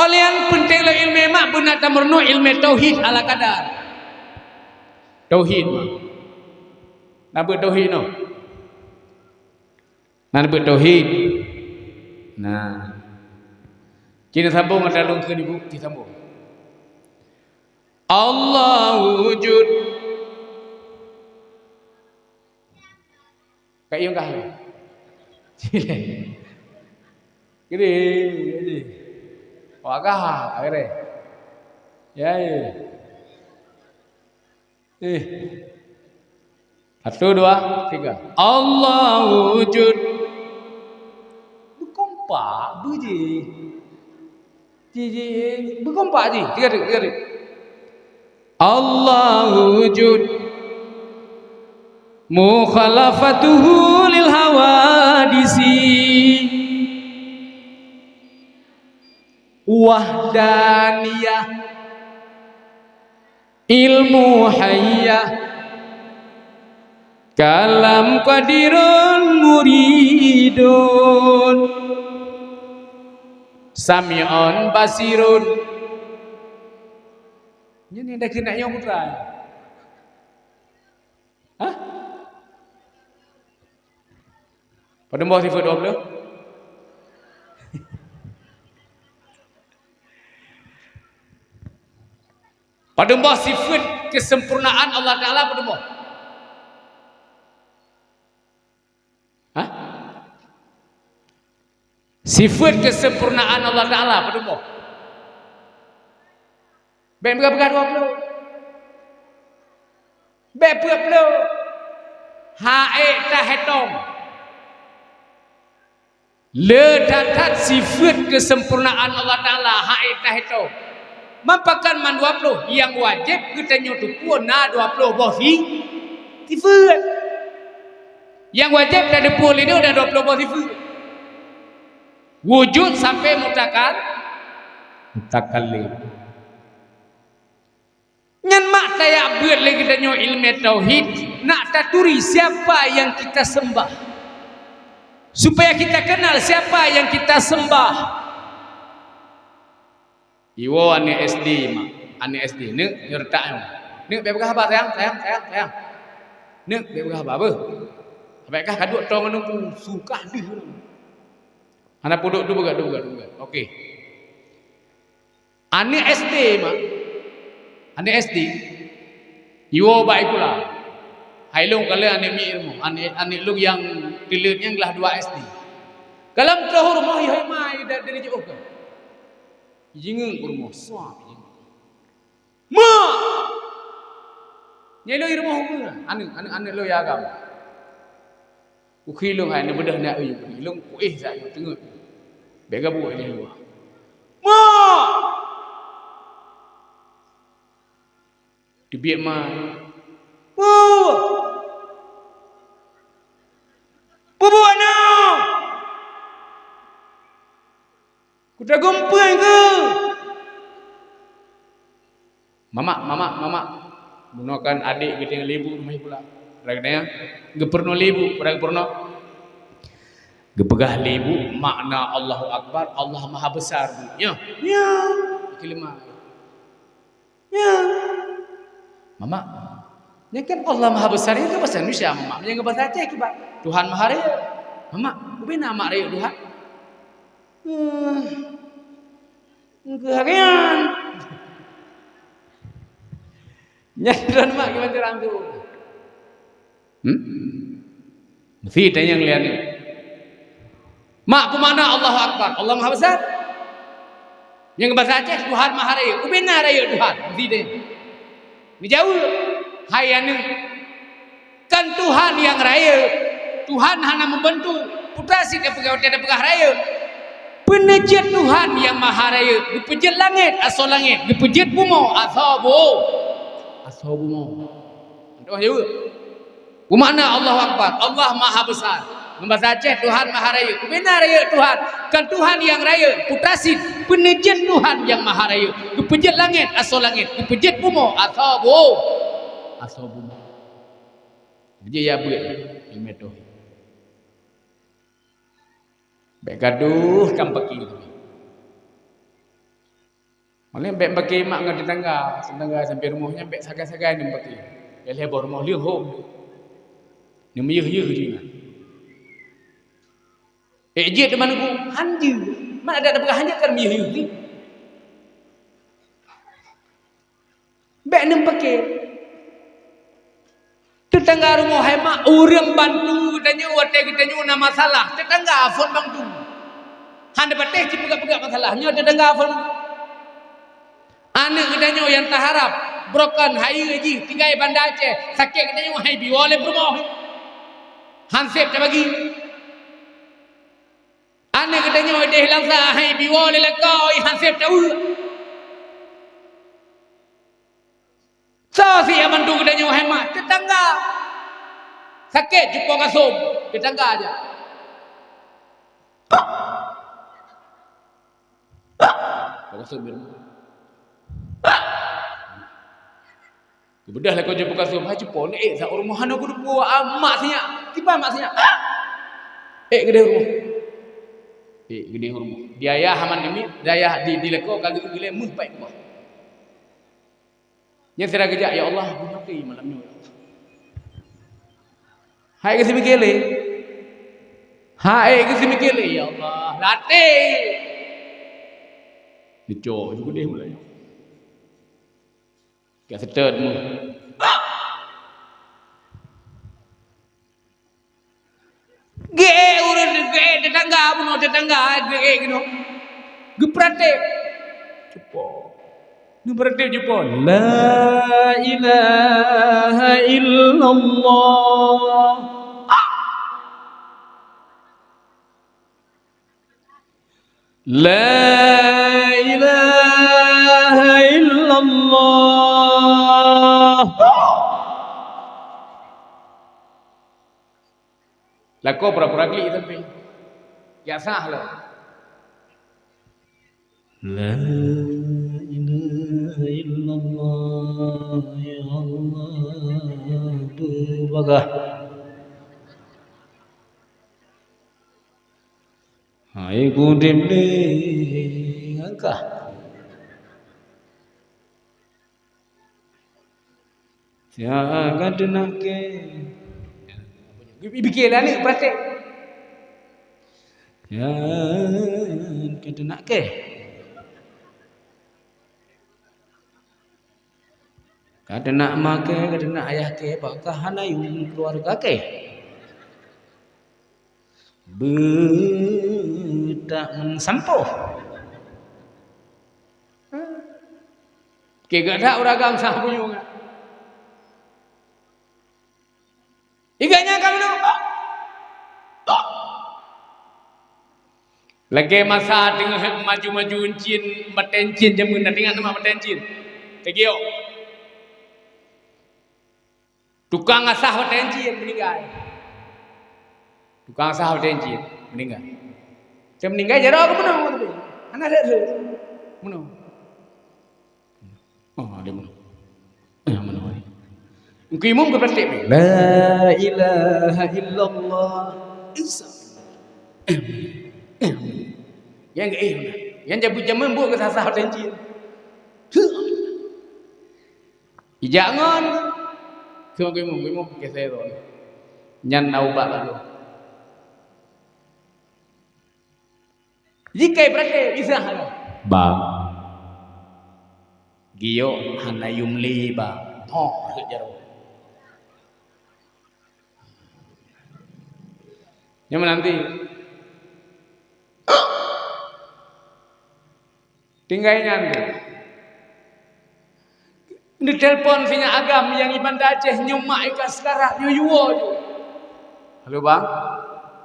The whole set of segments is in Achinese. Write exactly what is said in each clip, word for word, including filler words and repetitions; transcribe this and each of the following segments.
Óh lheueh nyan peunteng lom ileumèe mak beuna tameurunoe ileumèe tauhid ala kadar. Tauhid mak. Na beuet tauhid noh. Na beuet tauhid. Nah. Ci neusambông ata lôn kheun ibu, ci sambông. Allahu wujud. Ka ieng kah. Gede, gede. Wah kah, gede. Ya, ya. Eh. Satu, dua, tiga. Allahu wujud. Beukompak beuji. Ji, ji, beukompak ji. Tiga deuk, tiga deuk. Allahu wujud. Mukhalafatuhu lil hawadisi. Wahdaniyah. Ilmu hayyah, kalam qadirun muridun, sami'un basirun. Nyan nyang dah keuneuk nyoe putra. Hah? Padum boh sifeut dua puluh? Padum boh sifeut keusempurnaan Allah Taala, padum boh? Hah? Sifeut keusempurnaan Allah Taala, padum boh? Bèk peugah-peugah dua puluh. Bèk peuet ploh. Hana ék taheutông. Le that-that sifeut keusempurnaan Allah Taala hana ék taheutông. Man pakon man dua ploh, nyang wajéb geutanyoe teupeue na dua ploh boh si-, sifeut. Nyang wajéb tateupeue lé droe na dua ploh boh sifeut. Wujud sampai mutakal-, mutakallim. Nyan mak tajak beuet lé geutanyoe ileumèe tauhid, nak taturi siapa yang kita sembah. Supaya kita kenal siapa yang kita sembah. Iwoe aneuk S D mak, aneuk S D, "Neuk, nyoe reutak nyoe. Neuk, bèk peugah haba sayang, sayang, sayang, sayang. Neuk, bèk peugah haba beuh. Bèk kah kaduek tong ngon Teungku, su kah deuh." Hana peue, duek, duek peugah, duek peugah, duek peugah. Oke. Aneuk S D mak. Aneuk S D. Iwoe bak sikula. Hai lôn kalon aneuk miet rumoh. Aneuk, aneuk lôn nyang teuleuet nyan glah dua S D. Kalon teuh rumoh, hai ma, ida dari jiôh ka. Jingeuk rumoh, suap jingeuk. "Mak!" Nyan lôn i rumoh ukeue. Aneuk, aneuk, aneuk lôn nyang agam. Ukheun lôn hai neubeudôh na eu, lôn kuéh sa nyoe teungeut. Bèk gabuek lé luwa. "Mak!" Teubiet mai. "Peue? Peue buet na?" Kutagumpeue keuh. Mamak, mamak, mamak. Bunoe kan adék geutinggai lé bu rumoh sikula. Padahai geutanyoe geupeurunoe lé bu, padahai geupeurunoe. Geupeugah lé bu makna Allahu Akbar, Allah Maha Besar, Bu. Nyoe. Nyoe. Keulimah. Ya. Mamak. Nyan kan Allah Maha Besar, nyan kan bahasa Indonesia, Mamak. Nyan kan bahasa Aceh kiban. Tuhan Maha Rayeuk. Mamak, ubé na mak rayeuk Tuhan? Hmm. Engkeuh harian. Nyan droen mak kiban teurang tu. Hmm? Meusti tanyong lé aneuk. Mak, peue makna Allahu Akbar? Allah Maha Besar. Nyang bahasa Aceh, Tuhan Maha Rayeuk. Ubé na rayeuk Tuhan? Meusti tanyong. Geujaweueb, hai aneuk, kan Tuhan nyang rayeuk. Tuhan hana meubantu. Peue teuma sit tapeugah, watèe tapeugah rayeuk. Peue neujeuet Tuhan nyang Maha Rayeuk? Geupeujeuet langèt, asoe langèt. Geupeujeuet bumoe, asoe bu-, asoe bumoe. Tuhan jaweueb. Peue makna Allahu Akbar? Allah Maha Besar. Ngon bahasa Aceh, Tuhan Maha Rayeuk. Ubé na rayeuk Tuhan? Kan Tuhan nyang rayeuk. Peue teuma sit, peue neujeuet Tuhan nyang Maha Rayeuk? Geupeujeuet langèt, asoe langèt. Geupeujeuet bumoe, asoe bu-, asoe bumoe. Jadi ya beuet, ileumèe tauhid. Bèk gadoh tampaki. Malah bèk paké mak ngon tetangga, tetangga sampéng rumoh nyan bèk sagai-sagai neupake. Lhèe-lhèe boh rumoh lheueh hom. Neumiyeuh-yeuh jih nyan. Ék jeuet teuma neugui, han jeuet. Mak adak tapeugah han jeuet kan miyuh-yuh jih. Bèk neupake. Teutangga rumoh hai mak, ureueng bantu geutanyoe watèe geutanyoe na masalah. Teutangga phôn bantu. Han teupatéh cit peugah-peugah masalah. Nyoe teutangga phôn. Aneuk geutanyoe nyang taharab, broken, hayeue jih, tinggai Banda Aceh, sakét geutanyoe hai biwoe lé peurumoh. Han sép tabagi. Aneuk geutanyoe deh Langsa hai biwoe lé lakoe, han sép taweuek. Soe sih nyang bantu geutanyoe hai mak? Teutangga. Sakét cupo kasôm, teutangga aja. Cupo kasôm, geubeudôh lakoe cupo kasôm, hai cupo, neuék sa u rumoh hana kuteupeu, ah, mak sinyak. Kiban mak sinyak? Ah! Ék keudeh u rumoh. Ék keudeh u rumoh. Di ayah hana dimiet, di ayah di, di lakoe ka geu-, geulée meuh paih keubah. Nyan sira geujak, "Ya Allah, beumaté malam nyoe, ya Allah." Hai geuseumiké lé. Hai geuseumiké lé, "Ya Allah, laté." Dicok ju keudeh mulai. Ka seutôt mu. Geuék ureueng, geuék teutangga, bunoe teutangga, geuék keunoe. Geupeuratéb. Cupo. Geupeuratéb cupo. La ilaha illallah. La ilaha illallah. Lakoe pura-pura klik tapi. Ya sah lah. La ilaha illallah, ya Allah, beubagah. Hai kudem lé ngangkah. Siaga teunak kèe. Bikèe lah ni praktek. Siaga teunak kèe. Ka teunak ma kèe, ka teunak ayah kèe, bak ka hana yum keuluwarga kèe. Beutak meusampoh. Keuh gata ureueng agam sah punyueng. Iga nyan ka meunoe. Lagèe masa teungoh maju-maju encin, batèe encin jameun, na teuingat nama batèe encin? Teugiyok. Tukang asah batèe encin meuninggai. Tukang asah batèe encin meuninggai. Cit meuninggai jaroe keu meunoe, hana lé lé. Meunoe. Oh, ada meunoe. Eh, meunoe. Engkau imum ke praktek ni? La ilaha illallah. Isa. Eh, eh. Yang eh, yang jabu jameun buat ke sasah batèe encin. Huh. Ijak ngon. Keu imum, imum ke sero. Nyan na ubat lalu. Jika berarti bisa lah. Bang. Giyok hana yum lé, bang. Toh, jaroe. Nyan meunanti. Tinggai nyan tu. Neutelepon sinyak agam nyang i Banda Aceh, nyoe mak i ka seularat, nyoe yuwo ju. Halo, bang.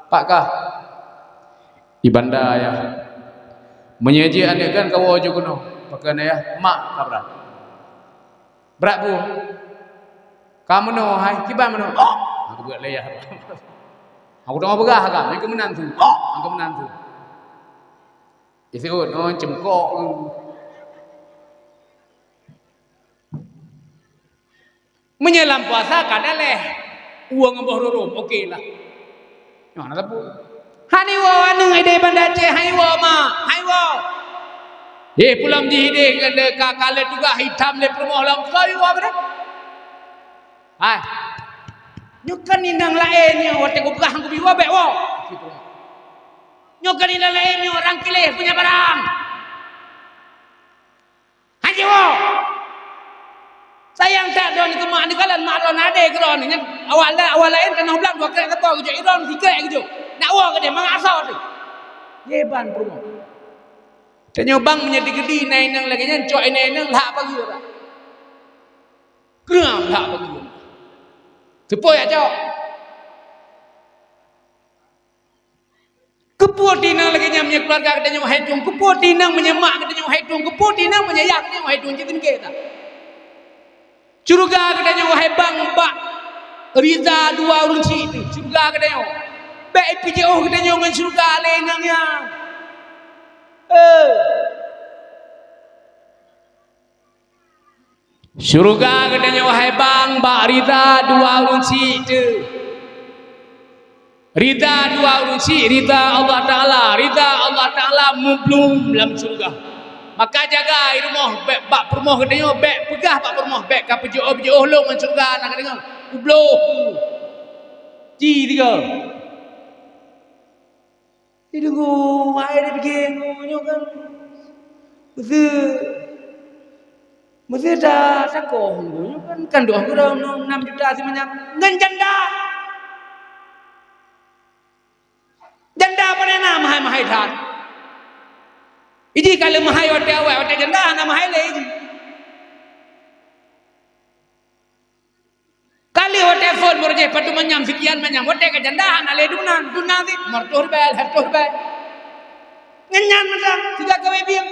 Pak kah? I Banda, yah. Meunyoe jih aneuk kan kawoe ju keunoe. Pakon, yah, mak ka brat. Brat bu. Ka meunoe hai, kiban meunoe. Oh! Aku buat lé yah. Aku teungoh peugah agam, nyang keu meunan su. Oh! Nyang keu meunan su. Isiut, oh, cemkok. Meunyoe lam puasa ka daleh, ueng boh rurom, oke lah. Nyoe hana teupeu. Hana iwoe aneuk ideh Banda Aceh, hana iwoe mak, hana iwoe. Eh, peulom jih ideh ka, ka lé tugaih itam lé peurumoh lom soe woe beude. Hai. Nyoe kan inong laén nyoe watée kupeugah ngon kubi woe bék woe. Nyoe kan inong laén nyoe rang kiléh punya barang. Hana jiwoe. Sayang that droeneuh keu mak neukalon mak droeneuh adé keu droeneuh nyan. Awak la-, awak laén tanoh blang dua krek lakoe geujok, idroeneuh sikrek geujok. Nak woe keudeh mangat asoe teuh. Lé ban peurumoh. Tanyoe bang meunyoe digeuti na inong lagée nyan, cok inong-inong lhak pageue bak. Keuram lhak pageue. Seupôt jak cok. Keupeue tinang lagée nyan meunyoe keuluwarga geutanyoe hai tueng? Keupeue tinang meunyoe mak geutanyoe hai tueng? Keupeue tinang meunyoe yah geutanyoe hai tueng? Cit keuneuk that. Syeuruga geutanyoe hai bang bak riza dua ureuëng syiek teuh. Syeuruga geutanyoe. Bék ipeujiôh geutanyoe ngon syeuruga lé inong nyan. Eh. Syeuruga geutanyoe hai bang bak riza dua ureuëng syiek teuh. Riza dua ureuëng syiek, riza Allah Taala, riza Allah Taala mublum lam syeuruga. Maka jaga i rumoh, bék bak peurumoh geutanyoe, bék peugah bak peurumoh, bék ka peujiôh-peujiôh lôn ngon syeuruga na geutanyoe. Kubloh. Ci tiga. Ideungoe, hai dipike nyoe kan. Meuseu, meuseu ta-, takoh nyoe kan, kan doh geurom nam juta simanyam ngon janda. Janda pane na mahai-mahai that. Iji ka lheueh mahai watée awai, watée janda hana mahai lé iji. Kali watée phon meureujeih padum manyam, sikian manyam, watée ka janda hana lé dumnan, dumnan cit meureutoh ribée, lhée reutôh ribée. Ngon nyan mantong siga kawé bieng.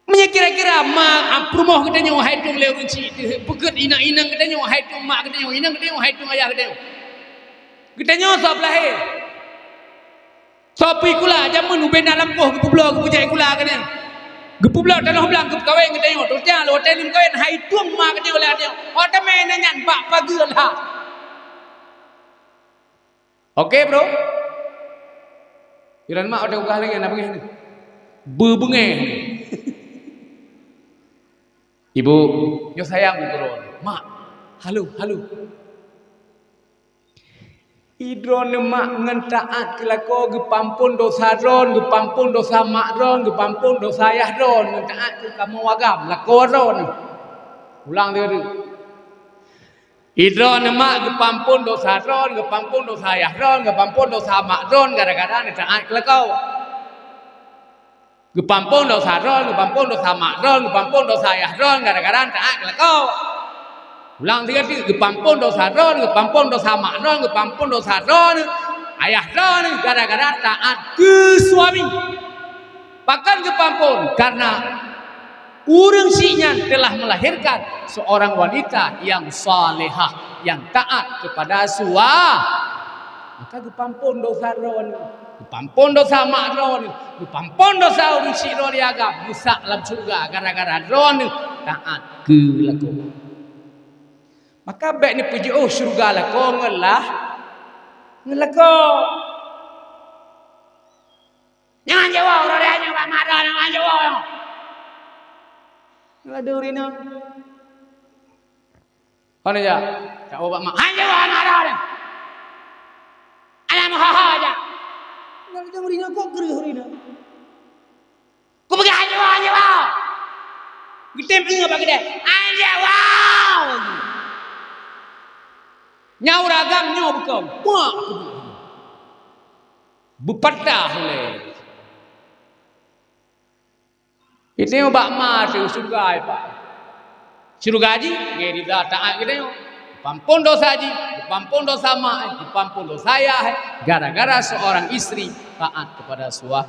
Meunyoe kira-kira ma, a, peurumoh geutanyoe hai tueng lé ureuëng syiek teuh, peugét inong-inong geutanyoe hai tueng mak geutanyoe, inong geutanyoe hai tueng ayah geutanyoe. Geutanyoe soe peulahé? Soe pih kula jameun ubena lampôh geupeubloe geupeujak kula keunoe. Geupeubloe tanoh blang geupeukawén geutanyoe. Teuntang lé watée lôn kawén hai tueng ma geutanyoe lé geutanyoe. Oh teumé nyan bak pageue lhah. Oke, bro. Iran mak watée peugah lagée na beungéh ni. Beubeungéh. Ibu, nyoe sayang keu droe. Mak, halo, halo. Idroeneuh mak ngon taát keu lakoe geupeuampon dosa droen, geupeuampon dosa mak droen, geupeuampon dosa ayah droen ngon taát keu kamoe agam lakoe droen. Ulang lé. Idroeneuh mak geupeuampon dosa droen, geupeuampon dosa ayah droen, geupeuampon dosa mak droen gara-gara taát keu lakoe. Geupeuampon dosa droen, geupeuampon dosa mak droen, geupeuampon dosa ayah droen gara-gara taát keu lakoe. Ulang siga teuk, geupeuampon dosa droen, geupeuampon dosa mak droen, geupeuampon dosa droen, ayah droen gara-gara taát keu suami. Pakon geupeuampon? Karena ureuëng syiek nyan telah melahirkan seorang wanita yang salehah, yang taat kepada sua-, maka geupeuampon dosa droen, geupeuampon dosa mak droen, geupeuampon dosa ureuëng syiek droen nyang agam, geusak lam syeuruga gara-gara droen taát keu lakoe. Maka bék neupeujiôh syeuruga lakoe ngon lah, ngon lakoe. Jangan jaweueb, uroe raya nyoe bak mak droen, jangan jaweueb. Aduh, Rina. Hana jak. Cak ubak mak. Han jiwoe aneuk dara nyan. Aneuk meuho-ho jak. Ngon lagèe ureueng nyoe kok kreueh ureueng nyoe. Kupeugah han jiwoe, han jiwoe. Geutem ingat bak keudè. Han jiwoe. Nyan ureueng agam nyoe beukong. Puak. Beupatah lé. Itu bak ma teuh syeuruga, Pak. Syeuruga jih, ngon rida taat geutanyoe. Geupampon dosa jih, geupampon dosa ma, geupampon dosa ayah, gara-gara seorang istri taat kepada sua-,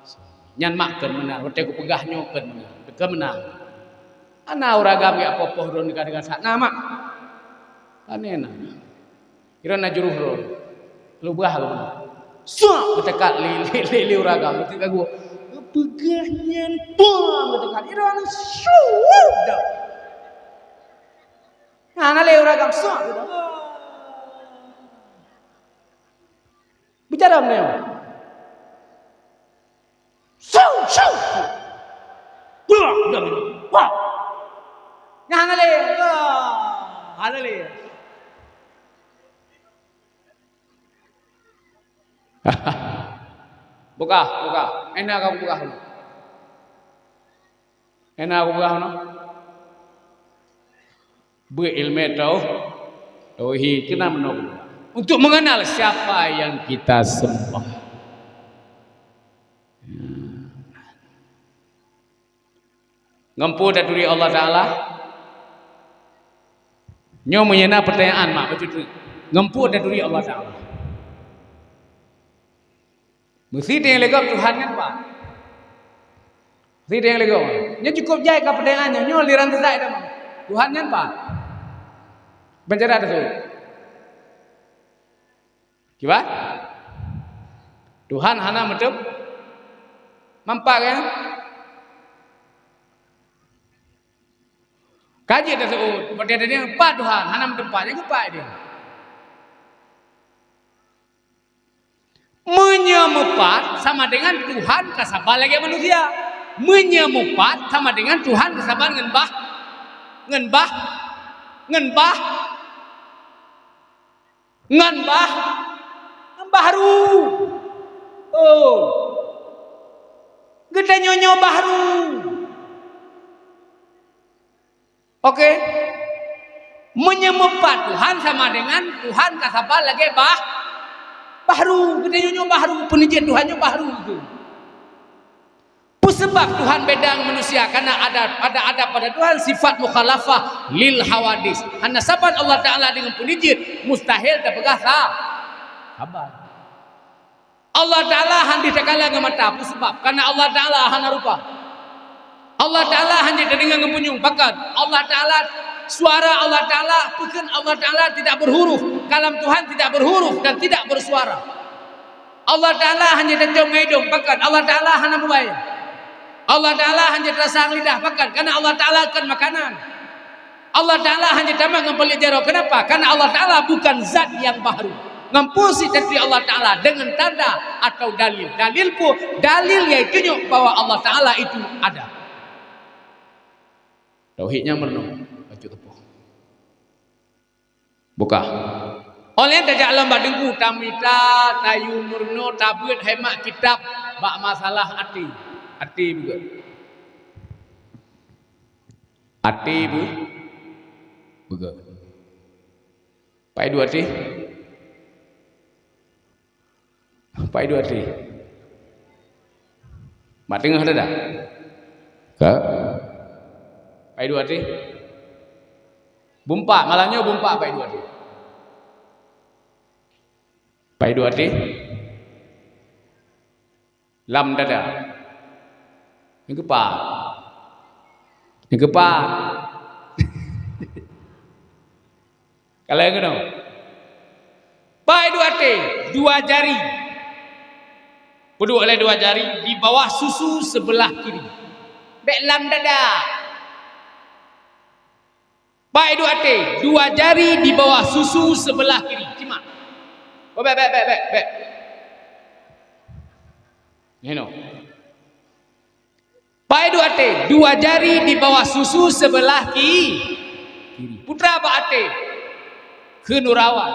suami. Nyan mak kheun meunan, watèe kupeugah nyoe kheun meunan, kheun meunan. Hana ureueng agam geujak poh-poh droeneuh deungon that na, mak. Hana na. Kira na jroh droe. Lubah lom. Suak geuteukat lé, lé, lé, lé ureueng agam. Geuteukat gua. Peugah nyan, bam geuteukat. Kira na syuet dah. Nah, na lé ureueng agam suak dah. Bicara meunan. Hana lé. Wah, hana lé. Bukah, bukah. Ena ka bukah. Ena bukah no. Beuilmu tau, tauhid keunan meunoe. Untuk mengenal siapa yang kita sembah. Ngon peue taturi Allah Taala? Nyoe meunyoe na pertanyaan mak bacut tu. Ngon peue taturi Allah Taala? Meusi teuingat lé gob Tuhan nyan pat. Meusi teuingat lé gob. Nyoe cukup jai ka pertanyaan nyoe. Nyoe aliran sesat dah, mak. Tuhan nyan pat. Bicara dah tu. Kiban? Tuhan hana meuteumpat, kan? Ka jeuet taseuôt, watèe tanyong pat Tuhan hana meuteumpat, nyan keuh pat dia. Meunyoe meupat sama dengan Tuhan ka saban lagèe manusia. Meunyoe meupat sama dengan Tuhan ka saban ngon bah, ngon bah, ngon bah. Ngon bah, ngon bahru. Oh. Geutanyoe nyoe bahru. Oke. Meunyoe meupat Tuhan sama dengan Tuhan ka saban lagèe bah, bahru. Geutanyoe nyoe bahru. Peunijeuet Tuhan nyoe bahru tu. Peue seubab Tuhan beda ngon manusia? Karena ada, ada, ada pada Tuhan sifat mukhalafah lil hawadis. Hana saban Allah Taala deungon peunijeuet, mustahil tapeugah sa-, saban. Allah Taala hana takalon ngon mata, peue seubab? Karena Allah Taala hana rupa. Allah Taala hana tadeungoe ngon punyueng, pakon? Allah Taala, suara Allah Taala, pakon? Allah Taala tidak berhuruf, kalam Tuhan tidak berhuruf dan tidak bersuara. Allah Taala hana tacom ngon idong, pakon? Allah Taala hana mubai. Allah Taala hana tarasa ngon lidah, pakon? Karena Allah Taala kon makanan. Allah Taala hana tamat ngon paleuet jaroe. Kenapa? Karena Allah Taala bukan zat yang bahru. Ngon peue sit taturi Allah Taala? Dengan tanda atau dalil. Dalil peue? Dalil nyang tunyok bahwa Allah Taala itu ada. Tauhid nyang meurunoe, bacut teupeu. Bukah. Óh lheueh tajak lom bak teungku, tamita, tayue meurunoe, tabeuet hai mak kitab bak masalah até. Até beugét. Até beu-, beugét. Pai dua até? Pai dua até? Mak teungoh dada? Ka? Pai dua até? Bumpak, malam nyoe bumpak pai dua até. Pai dua até? Lam dada. Nyang keupat. Nyang keupat. Kalau yang keunoe. Pai dua até, dua jari. Peuduek lé dua jari di bawah susu sebelah kiri. Bèk lam dada. Pai dua até, dua jari di bawah susu sebelah kiri. Simak. Oh, bèk, bèk, bèk, bèk, bèk. Nyoe. Pai dua até, dua jari di bawah susu sebelah ki-, kiri. Putra bak até. Kheun uroe awai.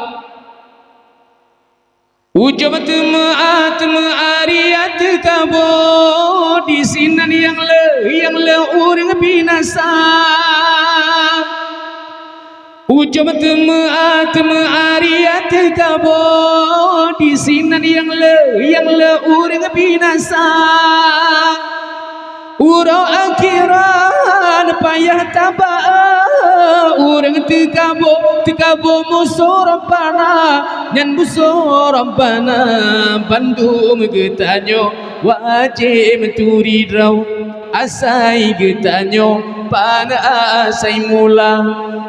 Ujom teumeu'ah, teumeu'ah raya teukabô, disinan nyang le, nyang le ureueng binasa. Ujom teumeu'ah, teumeu'ah raya teukabô, disinan nyang le, nyang le ureueng binasa. Uroe akhirat payah tabah, ureueng teukabô, teukabô musoh Rabbana, nyan musoh Rabbana bandum geutanyoe wajéb turi droe. Asai geutanyoe pan asai mula,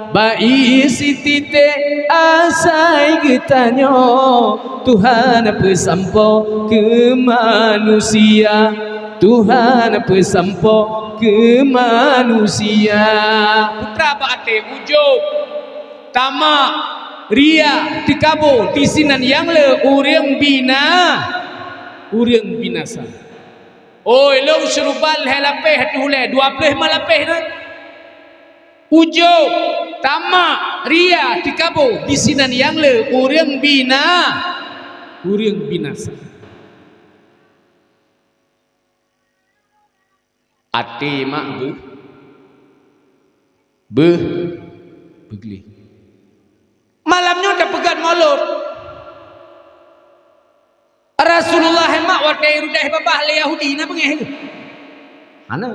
bai siti tée asai geutanyoe Tuhan peusampoe keu manusia. Tuhan peusampoe keu manusia. Putra bak até ujub, tamak, ria, teukabô, disinan nyang le ureueng bina-, ureueng binasa. Oi, lôn syeuruban lhée lapéh ateueh ulée, dua ploh lima lapéh na. Ujub, tamak, ria, teukaboh, disinan nyang le ureuëng bina-, ureuëng binasa. Até mak beuh, beuh, beugleh. Malam nyoe tapeugét Maulud. Rasulullah mak watée irudah babah lé Yahudi na beungéh? Hana.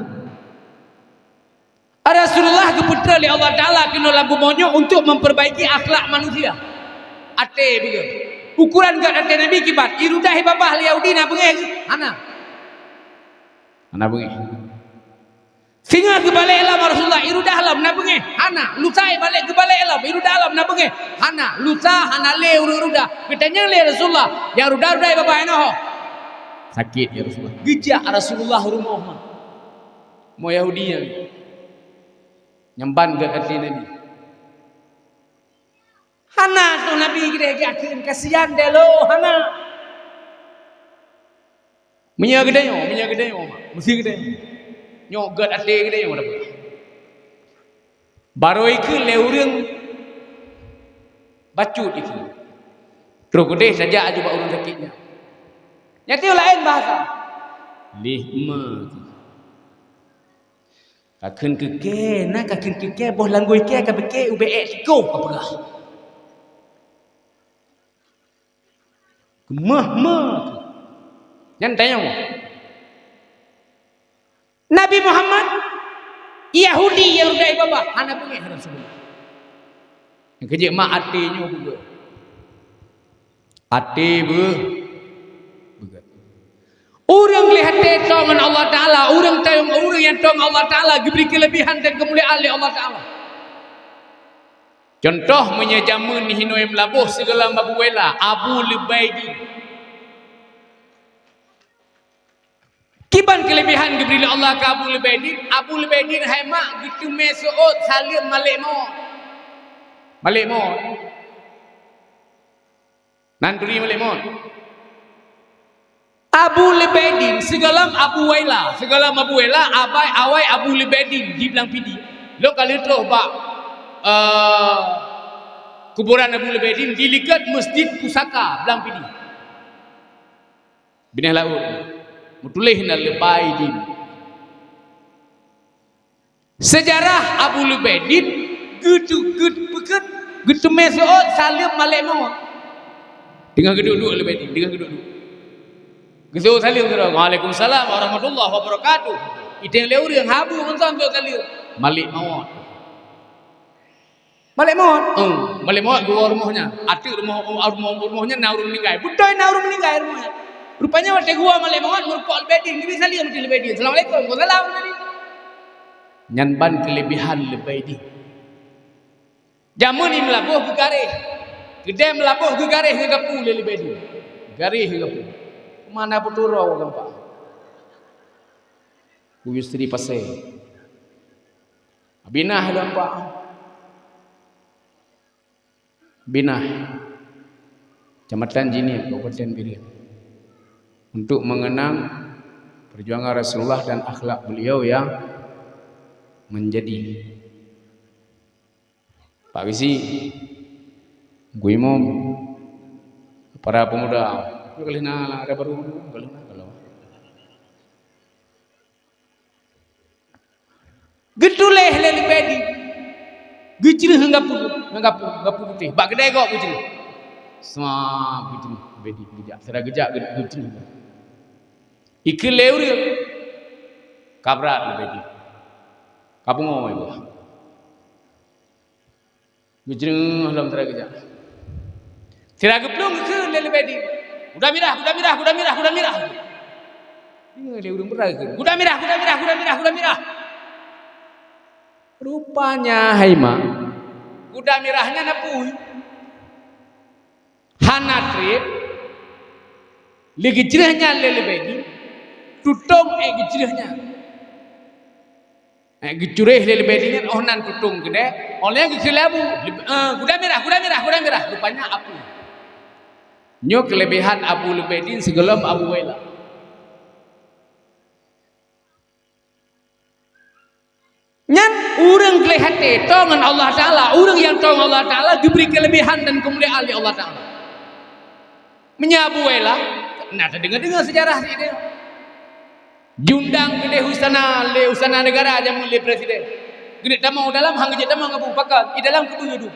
Rasulullah geupeutreun lé Allah Taala keunoe lam bumoe nyoe untuk memperbaiki akhlak manusia. Até beugét. Ukuran gét até Nabi kiban, irudah babah lé Yahudi na beungéh? Hana. Hana beungéh. Singoh geubalek lom Rasulullah, irudah lom na beungéh? Hana. Lusa ibalek geubalek lom, irudah lom na beungéh? Hana. Lusa hana lé ureuëng rudah. Geutanyong lé Rasulullah, "Ya rudah-rudah babah inoe ho?" Sakét ya Rasulullah. Geujak Rasulullah rumoh ma. Mo Yahudi nyan. Nyang ban gét até Nabi. Hana tu Nabi geudeh geukheun kasian deh lo, hana. Meunyoe geutanyoe, meunyoe geutanyoe, meusti geutanyoe. Nyoe gét até geutanyoe dah. Barô ikheun lé ureuëng bacut ikheun. Troh keudeh sajak aju bak ureuëng sakét nyan. Nyan teuh laén bahasa. Lih ma. Ka kheun keu kée, na ka kheun keu kée, boh langgui kée ka beuke ubé ék tikoh ka peugah. Keumah-mah. Nyan tanyong. Nabi Muhammad, Yahudi nyang rudai babah, hana beungéh Rasulullah. Nyang keujeuet mak até nyoe beugét. Até beu-, beugét. Ureuëng gleh até tô ngon Allah Taala, ureuëng tayong, ureuëng nyang tô ngon Allah Taala geubri keulebihan dan keumuliaan lé Allah Taala. Cuntoh, meunyoe jameun hinoe meulaboh sigohlom Abu Waila, Abu Lubaidin. Kiban keulebihan geubri lé Allah keu Abu Lubaidin? Abu Lubaidin hai mak geuteumé seuôt saleuem malek mawöt. Malek mawöt. Nan turi malek mawöt. Abu Lubaidin, sigohlom Abu Waila, sigohlom Abu Waila, abai awai Abu Lubaidin di Blang Pidie. Lôn ka lheueh troh bak, eh, kuburan Abu Lubaidin di likot Masjid Pusaka Blang Pidie. Binéh laôt. Meutuléh na Lubaidin. Seujarah Abu Lubaidin geutu-, geut-, peukeuet geuteumé seuôt saleuem malek mawöt. Teungoh geuduek-duek Lubaidin, teungoh geuduek-duek. Geuseuôt saleuem sidroe, "Waalaikumsalam warahmatullahi wabarakatuh." Iténg lé ureuëng habu ngon son seuôt saleuem. Malek mawöt. Malek mawöt. Eh, malek mawöt geuwoe rumoh nyan. Ateueh rumoh, rumoh, rumoh nyan na ureuëng meuninggai. Beutôi na ureuëng meuninggai rumoh nyan. Rupanya watée geuwoe malek mawöt, meurumpok Lubaidin, geubri saleuem di Lubaidin. "Assalamualaikum." "Waalaikumsalam." Nyan ban keulebihan Lubaidin. Jameun meulaboh geugaréh. Keudeh meulaboh geugaréh ngon gapu lé Lubaidin. Garéh ngon gapu. Mana puturo gampang. Ku istri pasé. Binah lom, Pak. Binah, Kecamatan Jinieng, Kabupaten Bireuen, untuk mengenang perjuangan Rasulullah dan akhlak beliau yang menjadi. Pak Geuchik, Teungku Imum, para pemuda, ka lheueh na, ada baru, ka lheueh na, kalau. Geutuléh lé Lubaidin. Geucreueh ngon gapu, ngon gapu, gapu putéh. Bak keudè gob geucreueh. Seuah geucreueh Lubaidin geujak. Sira geujak geu-, geucreueh. Ikheun lé ureuëng. Ka brat Lubaidin. Ka pungo ié buah. Geucreueh lom sira geujak. Sira geuplueng geukheun lé Lubaidin, "Guda mirah, guda mirah, guda mirah, guda mirah!" Deungoe lé ureuëng beuraya geukheun, "Guda mirah, guda mirah, guda mirah, guda mirah!" Rupanya hai mak, guda mirah nyan apui. Hana treb, lé geucreueh nyan lé Lubaidin, tutong ék geucreueh nyan. Eh, geucreueh lé Lubaidin nyan, oh nan tutong keudè, oh lheueh geukheun lé Abu, eh, "Guda mirah, guda mirah, guda mirah!" Rupanya apui. Nyoe keulebihan Abu Lubaidin sigohlom Abu Waila. Nyan Ureuëng gleh até toe ngon Allah Taala, ureuëng nyang toe ngon Allah Taala geubri keuleubiehan dan keumuliaan lé Allah Taala. Meunyoe Abu Wailah, na tadeungoe-deungoe seujarah sideh. Jiundang keudeh u istana, lé u istana negara jameun lé presiden. Geuneuk tamong u dalam, han geujak tamong Abu, pakon? I dalam keubeue dum.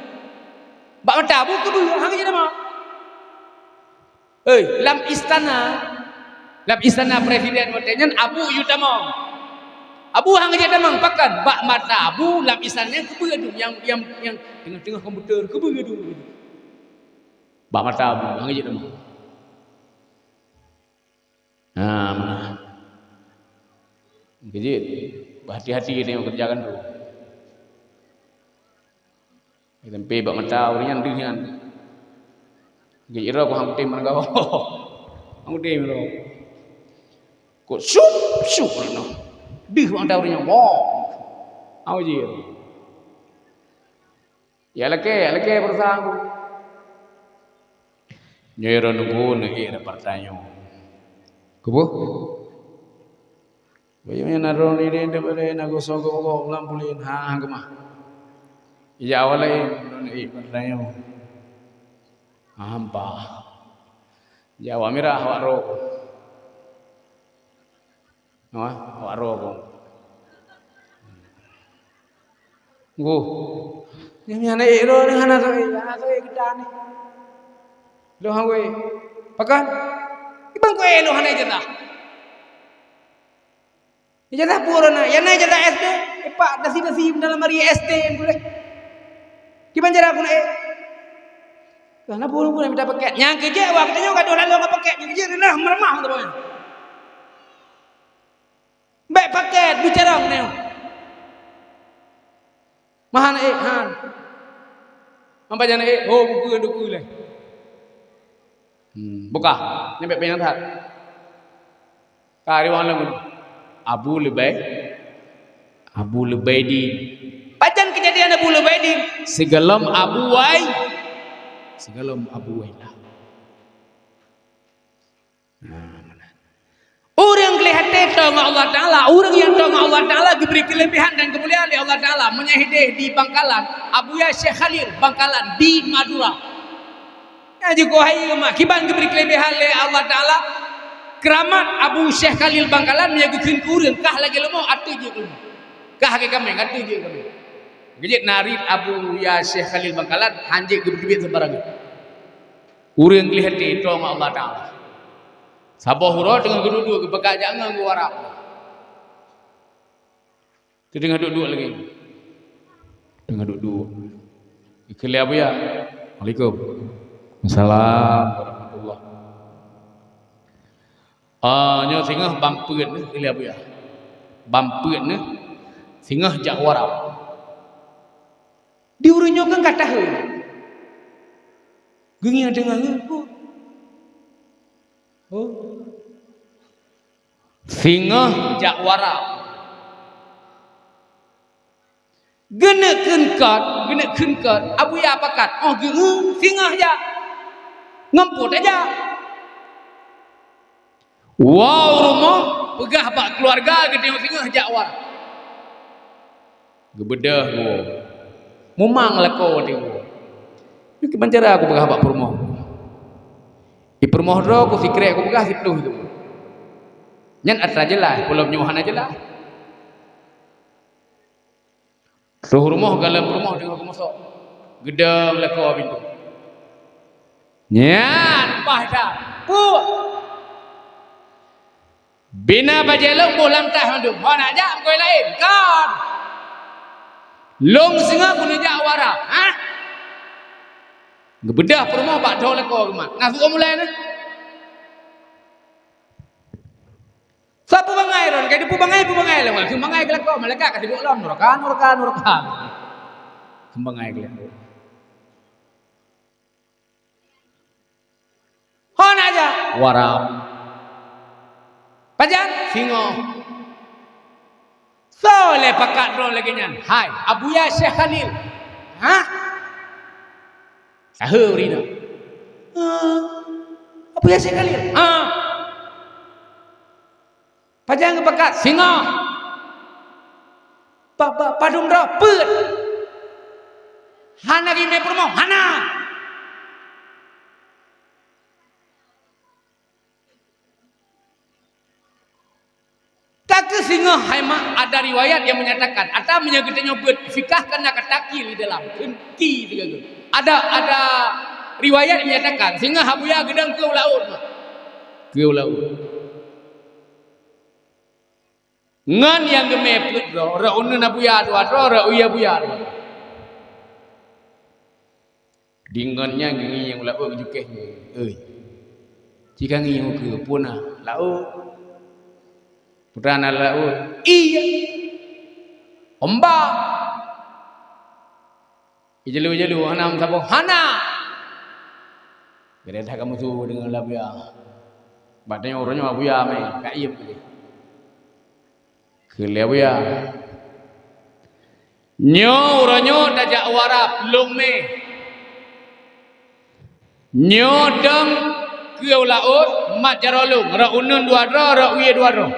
Bak mata Abu keubeue, han geujak tamong. Hei, lam istana, lam istana presiden watée nyan Abu yue tamong. Abu han geujak tamong, pakon? Bak mata Abu lam istana nyan keubeue dum, nyang, nyang, nyang teungoh-teungoh komputer keubeue dum. Bak mata Abu han geujak tamong. Ha, meunan. Keujeuet, beuhati-hati tanyoe keureuja gandom. Sampai bak mata ureuëng nyan deuh nyan. Geujak iroe kok han kutem meureugawa. Han kutem iroe. Kok syup, syup, deuh bak mata ureuëng nyan. Woe! Aujir. Ya lakée, ya lakée peurasaan ku. Nyoe droeneuh neuék partai nyoe. Keuboh? Bak nyoe na droeneuh ideh daripada na gosong gok-gok lam buleuen, ha, keumah. Ija awai laén droeneuh ék partai nyoe. Hampa. Ija awak mirah, awak roh. Wah, awak roh kong. Guh. Nyan, nyan, eh, roh ni hana soe, hana soe kita ni. Lôn hana weh. Pakon? Ibang kue lôn hana ijazah. Ijazah pura na, ya na ijazah S D, epak dasi-dasi dalam hari S T yang boleh. Kiban cara aku nak, eh? Kenapa orang boleh minta paket? Nyang kerja awak kita juga ada lalu paket, nyang kerja rendah meremah tu. Baik paket bicara ni. Mahan eh han. Ampai jana eh ho buku duku leh. Hmm, buka. Nyampe penyang that. Ka riwang lom. Abu Lubai. Abu Lubaidin. Pajan kejadian Abu Lubaidin? Sigohlom Abu Wai. Sigohlom Abu Wailah. Ureuëng gleh até toe ngon Allah Taala, ureuëng nyang toe ngon Allah Taala geubri keuleubiehan dan keumuliaan lé Allah Taala. Meunyoe hideh di Bangkalan, Abuya Syekh Khalil Bangkalan di Madura. Nyang jikoh hai mak kiban geubri keuleubiehan lé Allah Taala. Keuramat Abu Syekh Khalil Bangkalan meunyoe geukheun keu ureuëng kah lagée leumo ateueh jeuet keu leumo. Kah lagée kaméng ateueh jeuet kaméng. Geujeuet narit Abuya Syekh Khalil Bangkalan hanjeuet geubri keuleubiehan sembarangan. Ureuëng gleh até toe ngon Allah Taala. Saboh uroe teungoh geuduek-duek geupeugah jak ngon geuwara. Teudeungoe duek-duek lagée. Teungoh duek-duek. Geukheun lé Abuya. Waalaikum. Salam warahmatullah. Ah, nyoe singoh bang peuet neuh geukheun lé Abuya. Bang peuet neuh singoh jak wara. Di ureuëng nyoe kan ka tahe. Geungieng deungoe ngeuku. Oh. Singoh jak wara. Geuneuk kheun kot, geuneuk kheun kot, Abuya pakat. Oh, geu-, singoh jak. Ngon peue tajak? Woe u rumoh, peugah bak keuluwarga geutanyoe singoh jak wara. Geubeudôh geuwoe. Mumang lakoe watée geuwoe. Nyoe kiban cara kupeugah bak peurumoh. Di peurumoh droe kusikrek kupeugah siplôh itu. Nyan atra jeulaih, peulom nyoe hana jeulaih. Troh rumoh galom rumoh deungon keumosok. Geudong lakoe pintoe. Nyan paih that. Puh. Bina bajée lôn boh lam taih mandum. Ho nak jak meukeue laén? Kon. Lôn singoh keuneuk jak wara. Hah? Geubeudôh peurumoh bak dhoe lakoe geumat. Na su'oh mulai na. Sapeue bangai ron, kai teupeu bangai, peue bangai lom. Keu bangai keu lakoe, malaikat ka sibuk lom. Nuraka, nuraka, nuraka. Keu bangai keu lakoe. Hana aja. Wara. Pajan? Singoh. Soe lé pakat droe lagée nyan? Hai, Abuya Syekh Khalil. Hah? Sahe ureuëng nyan. Ah. Abuya Syekh Khalil. Ah. Pajan geupakat? Singoh. Ba, ba, padum droe peuet. Hana geumé peurumoh, hana. Ka keuh singoh hai mak, ada riwayat yang menyatakan, ata meunyoe geutanyoe beuet fikah kan na kata ki di dalam, ki sigoe. Ada, ada riwayat yang menyatakan, singoh Abuya geudong keu u laôt, mak. Keu u laôt. Ngon nyang geumé peuet droe, rot uneun Abuya dua droe, rot uye Abuya dua droe. Di ngon nyan ngieng u laôt geujukeh ngieng, "Oi, ci ka ngieng u keue, peue na?" "Laôt." "Peue na laôt?" "Ié." "Ombak." "Ijalu-jalu hana meusaboh?" "Hana." Geuredah ka meusu deungon Abuya. Bak tanyoe uroe nyoe Abuya mé, ka iem keudeh. Kheun lé Abuya, "Nyoe uroe nyoe tajak u Arab, lôn mé. Nyoe dong keu u laôt, mat jaroe lôn, rot uneun dua droe, rot uye dua droe.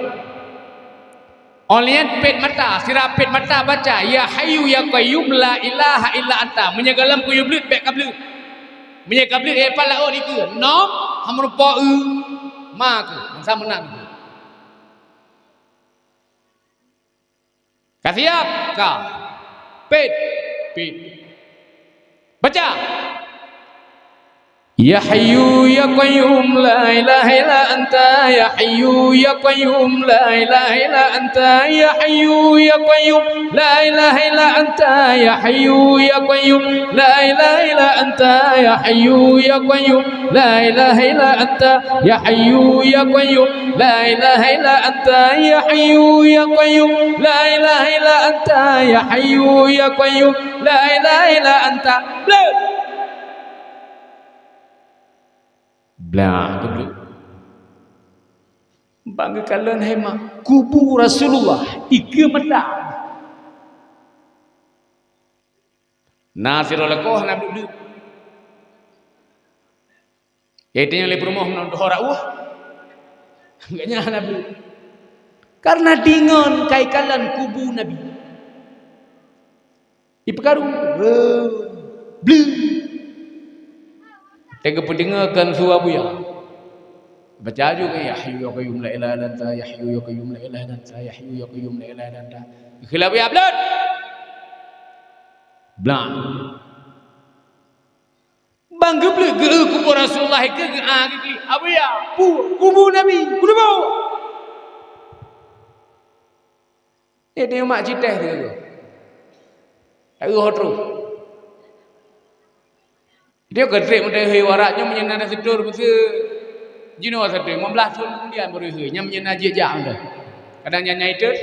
Óh lheueh nyan pet mata, sira pet mata baca, 'Ya Hayyu Ya Qayyum la ilaha illa anta.' Meunyoe goh lom kuyue bleuet, bék kableuet. Meunyoe kableuet, éh, pat laôt dikeue, nom, hameurumpok eu, ma keue, bansa meunan keue." Ka siap? Ka. Pet. Pet. Baca. Ya Hayyu Ya Qayyum la ilaha illa anta, Ya Hayyu Ya Qayyum la ilaha illa anta, Ya Hayyu Ya Qayyum la ilaha illa anta, Ya Hayyu Ya Qayyum la ilaha illa anta, Ya Hayyu Ya Qayyum la ilaha illa anta, Ya Hayyu Ya Qayyum la ilaha illa anta, Ya Hayyu Ya Qayyum la ilaha illa anta, Ya Hayyu Ya Qayyum la ilaha illa anta. Bleuet! Blah, geubleuk. Bang geukalon hai mak, kubu Rasulullah, ikeue meuda. Na sidroe lakoe hana bleuet-bleuet. Yaitu nyang lé peurumoh meunan doho rawah. Gobnyan hana bleuet. Karena deungon ka ikalon kubu Nabi. Ipeukaru, bleuet. Teuka peudeungoe kon su Abuya. Baca aju kan, "Ya Hayyu Ya Qayyum la ilaha illa anta, Ya Hayyu Ya Qayyum la ilaha illa anta, Ya Hayyu Ya Qayyum la ilaha illa anta." Kheun lé Abuya, "Bleuet!" Blah. Bang geubleuet geu kubu Rasulullah ikeue geu-, ah, geuklik. "Abuya, peue?" "Kubu Nabi." "Kubu?" Eh, dia mak citeh tu. Taeu ho troh. Dia keutrek meutai hei warak nyoe meunyoe na situr beuse jinoe sabe lima belas thon kemudian baru hei. Nyan meunyoe na jijak meutai. Kadang nyan nyai teut.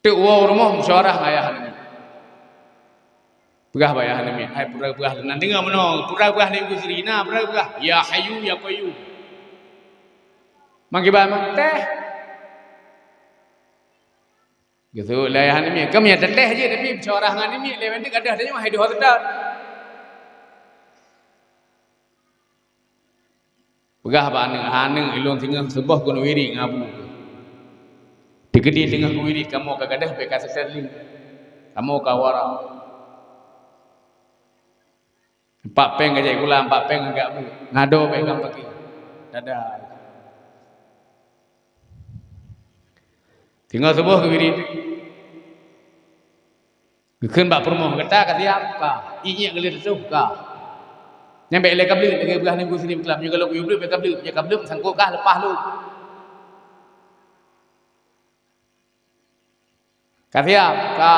Teuk woe u rumoh musyawarah ngon ayah aneuk miet. Peugah bak ayah aneuk miet, "Hai peue peugah nan deungoe meunoe, peue peugah lé Gusri, na peue peugah, 'Ya Hayyu Ya Qayyum.'" Mangkeuba manteh. Geuseuôt lé ayah aneuk miet, "Kami ya teuteh jih, tapi musyawarah ngon aneuk miet, lé manteh gadoh tanyoe hai dua teutap." Peugah bak aneuk, "Aneuk, ilôn singoh suboh keuneuk wirit ngon abu. Teukeudi teungoh keuwirit kamoe ka gadoh pék ka seutôt lé. Kamoe ka warak. Empat péng ka jai gula, empat péng ka abu. Nado bék gam pagi." Dada. Singoh suboh keuwirit. Geukheun bak peurumoh, "Gata ka siap?" "Ka." "Iék-iék geuleueh teutoh?" "Ka." "Nyan bék ilée kableuet, lagée peugah Nabi Gusri kelam, nyoe goh lom kuyue bleuet bék kableuet, nyoe kableuet meusangkot kah leupah lom." "Ka siap?" "Ka."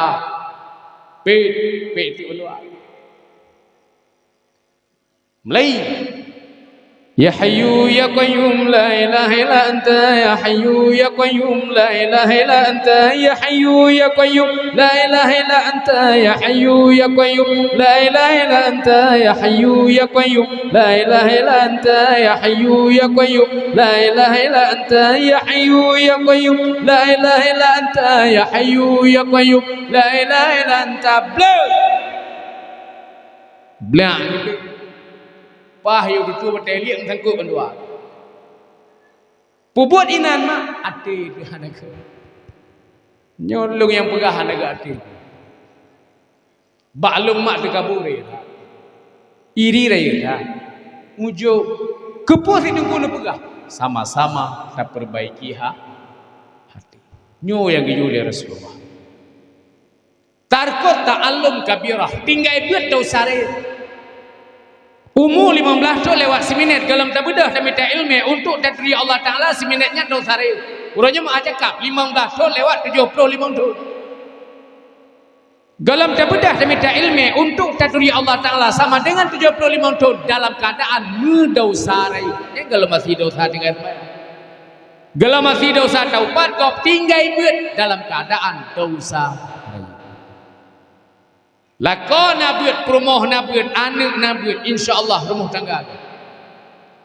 Pet, pet teuk u luwa. Mulai. Ya Hayyu Ya Qayyum la ilaha illa anta, Ya Hayyu Ya Qayyum la ilaha illa anta, Ya Hayyu Ya Qayyum la ilaha illa anta, Ya Hayyu Ya Qayyum la ilaha illa anta, Ya Hayyu Ya Qayyum la ilaha illa anta, Ya Hayyu Ya Qayyum la ilaha illa anta, Ya Hayyu Ya Qayyum la ilaha illa anta, Ya Hayyu Ya Qayyum la ilaha illa anta. Bleuet! Bleuet! Pah yôh tutoe batée liek meusangkot bandua. Peubuet inan mak, até teuh hana geu. Nyoe lôn nyang peugah hana geu até. Bak lôn mak teukabu raya that. Iri raya that. Ujok, keupeue si Teungku neupeugah? Sama-sama tapeurbaiki ha-, até. Nyoe nyang geuyue lé Rasulullah. Tarkut ta'allum kabirah, tinggai beuet desya rayeuk. Umu limong blaih thon lewat siminét gohlom tabeudôh tamita ileumèe untuk taturi Allah Taala, siminét nyan desya rayeuk. Uroe nyoe meu'ah cakap, limong blaih thon lewat tujoh ploh limong thon. Gohlom tabeudôh tamita ileumèe untuk taturi Allah Taala sama dengan tujoh ploh limong thon dalam keuadaan meudesya rayeuk. Nyan gohlom masih desya tinggai seumayang. Gohlom masih desya taubat, gob tinggai beuet dalam keuadaan desya. Lakoe na beuet, peurumoh na beuet, aneuk na beuet, insya Allah rumoh tangga.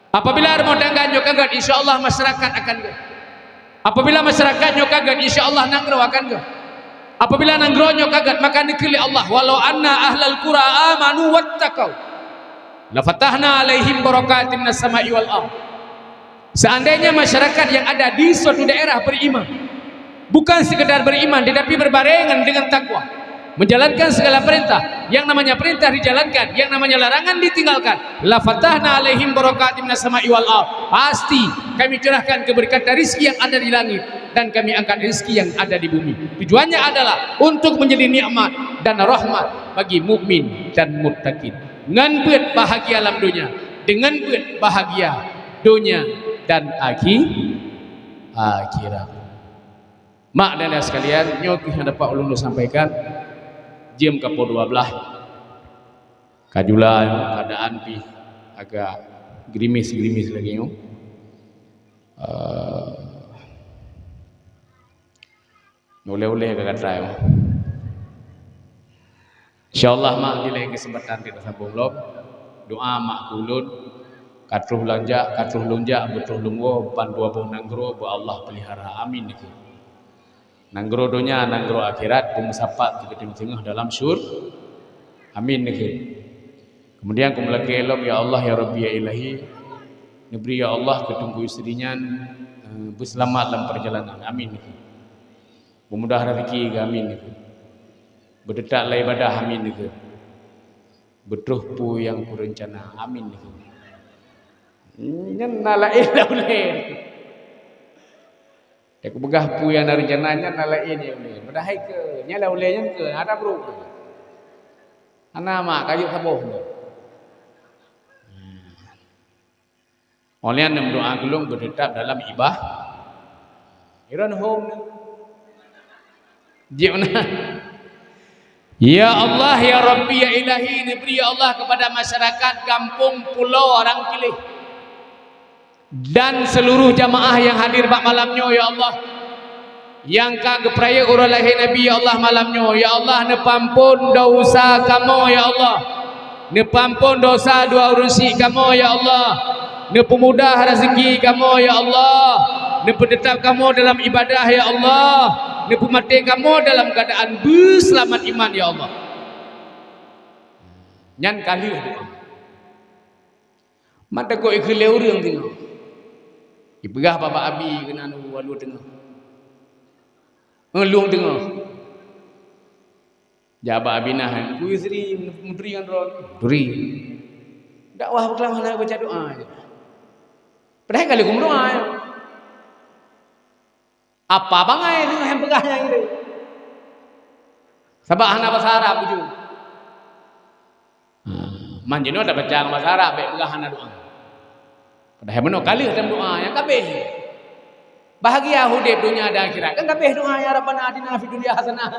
Apabila rumoh tangga nyoe ka gét, insya Allah masyarakat akan gét. Apabila masyarakat nyoe ka gét, insya Allah nanggroe akan gét. Apabila nanggroe nyoe ka gét, maka neukheun lé Allah, "Walau anna ahlal qura amanu wattaqau, lafatahna alaihim barakatim minas sama'i wal ardh." Seandainya masyarakat yang ada di suatu daerah beriman, bukan sekedar beriman, tetapi berbarengan dengan takwa, menjalankan segala perintah, yang namanya perintah dijalankan, yang namanya larangan ditinggalkan, lafatahna alaihim barakatim minas sama'i wal ardh, pasti Kami curahkan keberkatan rezeki yang ada di langit dan Kami angkat rezeki yang ada di bumi. Tujuannya adalah untuk menjadi nikmat dan rahmat bagi mukmin dan muttaqin. Ngon beuet bahagia lam donya, dengan beuet bahagia donya dan akhi-, akhirat. Mak dan ayah sekalian, nyoe keuh nyang dapat ulôn sampaikan. Jeuem ka poh dua blaih. Ka jula nyoe, keadaan pih agak gerimis-gerimis lagèe nyoe. Eh, ulèe-ulèe ka gata nyoe. Insya Allah, mak, di lain kesempatan kita sambung lom. Doa mak keu ulôn, ka troh lôn jak, ka troh lôn jak, beutroh lôn woe, ban dua boh nanggroe beu Allah pelihara. Amin, ya Allah. Nanggroe donya, nanggroe akhirat, beumeusapat keu teungoh-teungoh dalam syur-, amin, neukheun. Kemudian keu meulakèe lom, ya Allah, ya Rabbi, ya Ilahi, neubri, ya Allah, keu Teungku Yusri nyan, eh, beuseulamat lam peurjalanan, amin, neukheun. Beumudah raseuki keu, amin, neukheun. Beuteutap lam ibadah, amin, neukheun. Beutroh peue nyang kureuncana, amin, neukheun. Nyan na laén lam ulèe. Teupeugah peue nyang na reuncana nyan na laén nyang ulèe. Padahai keu nyan lam ulèe nyan keu hana brôk. Hana mak kayok saboh nyan. Óh lheueh nyan meudoá keu lôn beuteutap dalam ibah-, iron hom nyan. Jeuet na. Ya Allah, ya Rabbi, ya Ilahi, neubri, ya Allah, kepada masyarakat gampông pulo Rangkileh dan seluruh jamaah nyang hadir bak malam nyoe, ya Allah, nyang ka geupeurayeuk uroe lahé Nabi, ya Allah, malam nyoe. Ya Allah, neupeuampôn desya kamoe, ya Allah. Neupeuampôn desya dua ureueng syik kamoe, ya Allah. Neupeumudah raseuki kamoe, ya Allah. Neupeuteutap kamoe dalam ibadah, ya Allah. Neupeumaté kamoe dalam keuadaan beuseulamat iman, ya Allah. Nyan ka lheueh doa. Mat takot ikheun lé ureueng teungoh. Ipeugah bak abi keunan u alue teungoh. Eh, lueng teungoh. Jak bak Abinah, "Teungku Yusri, meuturi ngon droe." "Turi." Dakwah beukeulawa hana baca doa. Padahai ka lheueh geumeudoa. Apa bangai teungoh nyang peugah nyan gitu. Sabab hana basa Arab bujur. Ha, man jinoe dak baca ngon basa Arab, bèk peugah hana doa. Padahai meunoe ka lheueh lam doa nyang ka abéh. Bahagia udép donya dan akhirat. Kan ka abéh doa, "Ya Rabbana atina fid dunya hasanah."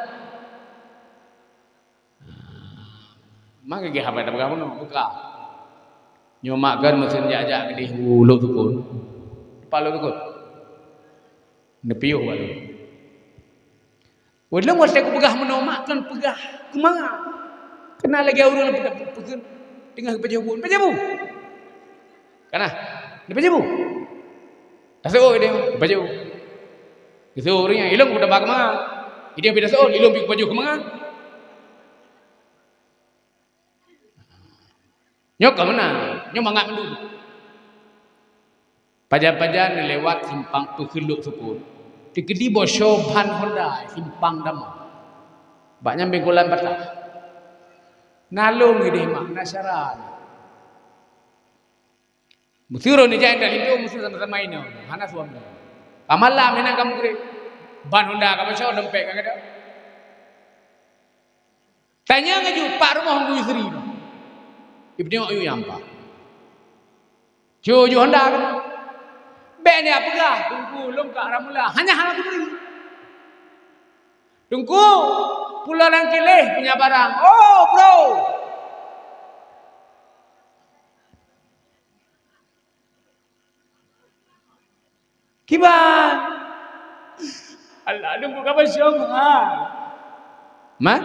Maka geuh haba tapeugah bunoe, buka. Nyoe mak kan meuseun jak-jak keudeh u Lhoksukon. Teumpat Lhoksukon. Neupiôh bak lôn. Ulôn watèe kupeugah meunoe mak kan peugah keumanga. Keunan lagèe ureueng pe-, pe-, peugah teungoh geupajoh bu. Neupajoh bu? Kana? Neupajoh bu? Taseuôt idéh, pajoh. Geuseuôt ureueng nyan, ilôn kupeutaba keumanga. Idéh pih taseuôt, ilôn pih kupajoh keumanga. Nyoe ka meunan, nyoe mangat mandum. Pajan-pajan neulewat simpang Peukeulok Sukon, teukeudi bocor ban honda simpang Dama. Bak nyan bengkolan patah. Na lôn ideh mak, na syara. Meuseu droeneuh jak intat linto, meuseu sama-sama inoe, hana suami. Ka malam hinan ka meugreb. Ban honda ka bocor, dompet ka gadôh. Tanyong laju pak rumoh Teungku Yusri nyoe. Ipeunyok yue nyang pat. Cu ju honda keunoe. Bèk neupeugah, Teungku, lôn ka ramula. Hana hana geubri. Teungku, pulo lam kiléh punya barang. Oh, bro. Kiban. Alah, Teungku ka bocor, ha. Man?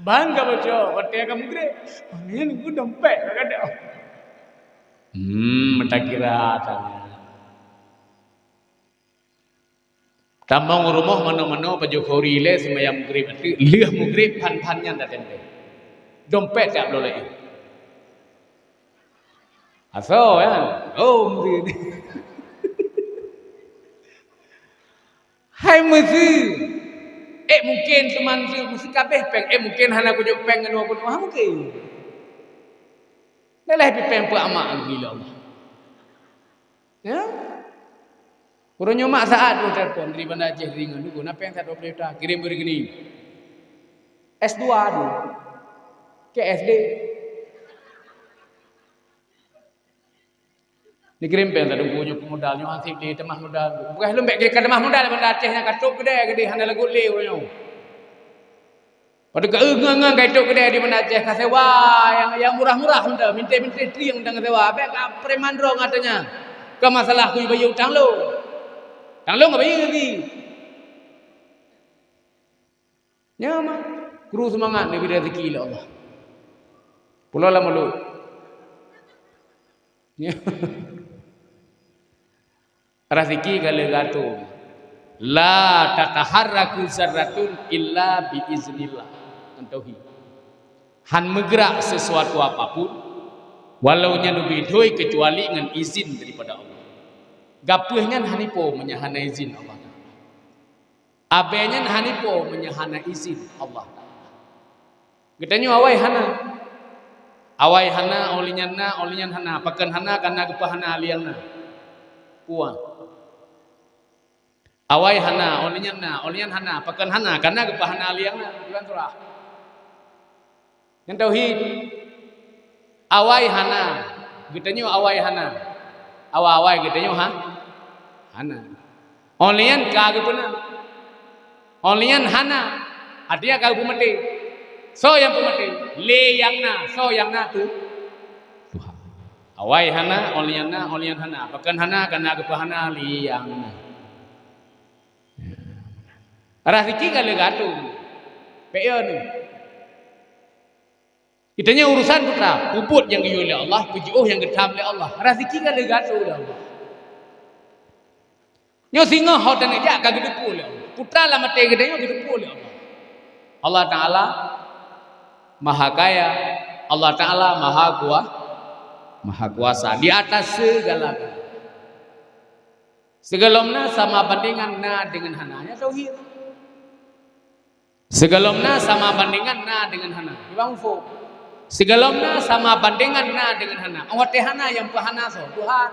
Ban ka bocor, watèe ka meugreb. Nyan Teungku dompet ka gadôh. Hmm, meutakira tangan. Tamong rumoh manoe-manoe pajoh khuri lé seumayang meugreb ateueh, lheueh meugreb phan-phan nyan tateuntèe. Dompet jak bloe laén. Asoe nyan. Oh, meugreb. Hai meuseu. Eh, mungken teuma meuseu, meuseu ka abéh péng. Eh, mungken hana kujok péng ngon dua puluh, ha, mungken. Leleh pih péng peuamak lagèe lé Allah. Ya? Uroe nyoe mak saat tu telepon dari Banda Aceh ringan dulu, na péng satu puluh juta, kirim beri gini. S dua tu. Ke S D. Dikirim péng tadong nyoe pemodal, nyoe hansi beli tamah modal. Bukan lom bèk ka tamah modal, Banda Aceh nyan ka top keudè, keudè hana lagot lé uroe nyoe. Padahai ka ngon-ngon ka top keudè di Banda Aceh, ka sewa nyang, nyang murah-murah mantong, minté-minté trieng dan sewa. Bèk ka preman droe nyan. Ka masalah kubayeue utang lôn. Utang lôn ka bayeue lagi. Nyan mah, kru seumangat neubri rezeki lé Allah. Pulo lam mulut. Nyan. Rezeki ka lheueh geuatur. La tataharraku zarratun illa bi iznillah. Nyan tauhid. Han meugeurak sesuatu apapun, walau nyan ubit hôi, keucuali ngon izin daripada Allah. Gapeuh nyan hana ipo meunyo hana izin Allah Taala. Abée nyan hana ipo meunyo hana izin Allah Taala. Geutanyoe awai hana. Awai hana, óh lheueh nyan na, óh lheueh nyan hana. Pakon hana, kana geupeuhana liang na. Puan. Awai hana, óh lheueh nyan na, óh lheueh nyan hana. Pakon hana, kana geupeuhana liang na. Bukan surah. Nyan tauhid. Awai hana. Geutanyoe awai hana. Awai-awai geutanyoe ha? Hana. Óh lheueh nyan ka geupeuna. Óh lheueh nyan hana. Artinya ka geupeumaté. Soe nyang peumaté? Lé nyang na. Soe nyang na tu? Tuhan. Awai hana, óh lheueh nyan na, óh lheueh nyan hana. Pakon hana, kana geupeuhana lé nyang na. Rezeki ka lheueh geuatur. Pék yo nyoe. Geutanyoe urusan putra, peubuet nyang geuyue lé Allah, peujiôh nyang geutham lé Allah. Rezeki ka lheueh geuatur lé Allah. Nyoe singoh ho taneuk jak ka geuteupeue lé Allah. Putra lam até geutanyoe geuteupeue lé Allah. Allah Taala Maha Kaya, Allah Taala Maha Kua-, Maha Kuasa di atas segala-galanya. Sigohlom na sama bandingan na deungon hana, nyan tauhid. Sigohlom na sama bandingan na deungon hana, di bang ufuk. Sigohlom na sama bandingan na deungon hana, óh watée hana nyang peuhana soe? Tuhan.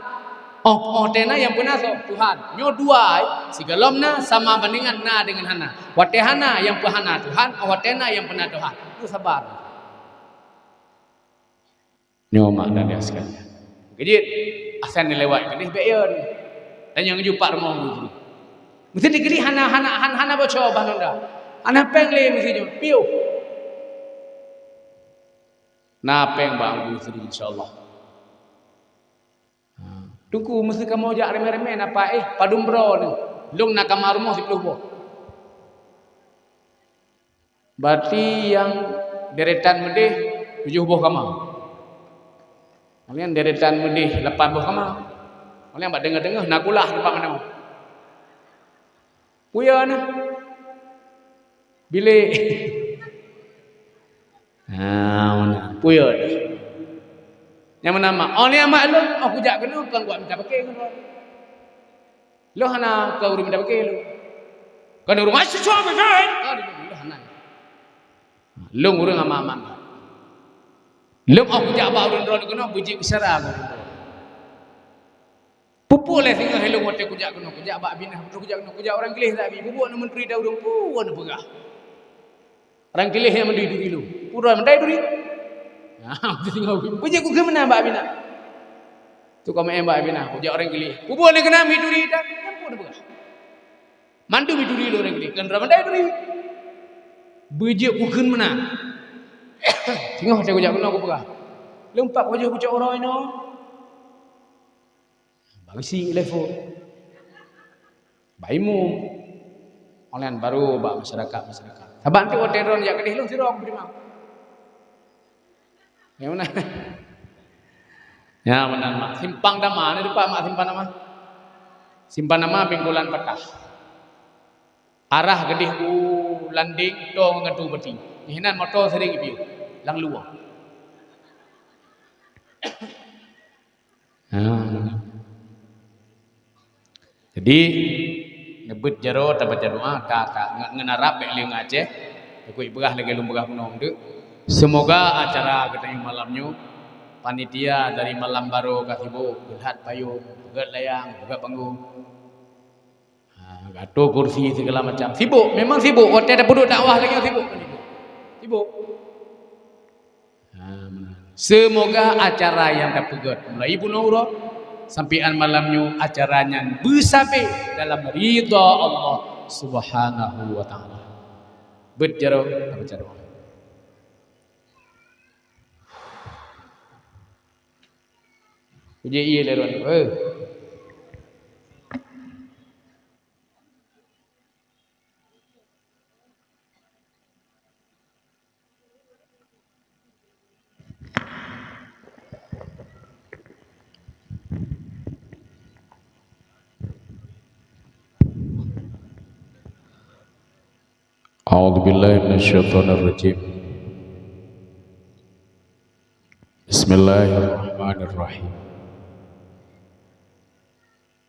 Óh, óh watée na nyang peuna soe? Tuhan. Nyoe dua, sigohlom na sama bandingan na deungon hana. Watée hana nyang peuhana Tuhan, óh watée na nyang peuna Tuhan. Nyoe sabar. Nyoe makna dia sekalian. Keujeuet, asai neulewat keudeh bèk yo. Dan nyang jupak rumoh guru. Meusti dikeuri hana, hana, hana, hana bocor bah nonda. Hana péng lé meusti nyoe. Piôh. Na péng bak guru sendiri, insya Allah. Ha. Teungku, meusti kamoe jak remeh-remeh napa, eh, padum droe ni. Lông na kama rumoh siploh boh. Berarti nyang deretan meudeh tujoh boh kama. Kemudian deretan meudeh lapan boh kama. Kemudian bak teungoh-teungoh na kulah teumpat manoe. Peue yo na? Bilék. Ha, meunan. Peue yo na? Nyang meunan mak, oh, nyang mak lôn, oh, kujak keunoe kon buat mita paké ngon droe. Lôn hana keu ureueng mita paké lôn. Kon ureueng, "Ai, susu, susu, susu." Oh, lôn hana. Lôn ureueng aman-aman. Lôn, oh, kujak bak ureueng droe keunoe, beujeuet bicara ngon ureueng droe. Peue-peue lé singoh lôn watèe kujak keunoe, kujak bak Abinah, peue kujak keunoe, kujak ureueng gleh sabe. Peue buet neumeuturi ureueng, peue neupeugah. Ureueng gleh nyang mandum duri lôn. Peue mandum duri? Nah, singoh beujeuet kukheun meunan bak Abinah. Teuk ka meu'en bak Abinah, kujak ureueng gleh. Peue buet lé keunan meuturi that? Nyan peue neupeugah. Mandum duri lôn ureueng gleh, kon ureueng mandum duri. Beujeuet kukheun meunan. Singoh watèe kujak keunoe kupeugah. Lôn pat kujak kucok uroe inoe. Bak geusie lé phôn. Bak imum. Online baru bak masyarakat-masyarakat. Sabab teuk watèe droeneuh jak keudeh lôn sidroe kupeuteurimong. Nyang meunan. Nyang meunan mak. Simpang Dama, na dipat mak Simpang Dama? Simpang Dama Bengkolan Patah. Arah keudeh u Landeng, toe ngon Atu Bati. Nyan moto sering ipiôh. Lam luwa. Ha. Jadi, neubeuet jaroe tabaca doa, ta, ta, nge-, ngon Arab bèk lé ngon Aceh. Takot ipeugah lagèe lôn peugah bunoe teuk. Seumoga acara geutanyoe malam nyoe, panitia dari Malam Baro ka sibok, geulat payong, geulat layang, geulat panggong. Ha, geuato kursi segala macam. Sibok, memang sibok. Watèe tapeuduek dakwah lagèe nyoe sibok. Sibok. Ha, meunan. Seumoga acara nyang tapeugèt mulai bunoe uroe sampoe 'an malam nyoe acara nyan beusabe dalam ridha Allah Subhanahu wa Ta'ala. Beuet jaroe, tabaca doa. Kujak ié lé droeneuh. Eh. أعوذ بالله من الشيطان الرجيم. بسم الله الرحمن الرحيم.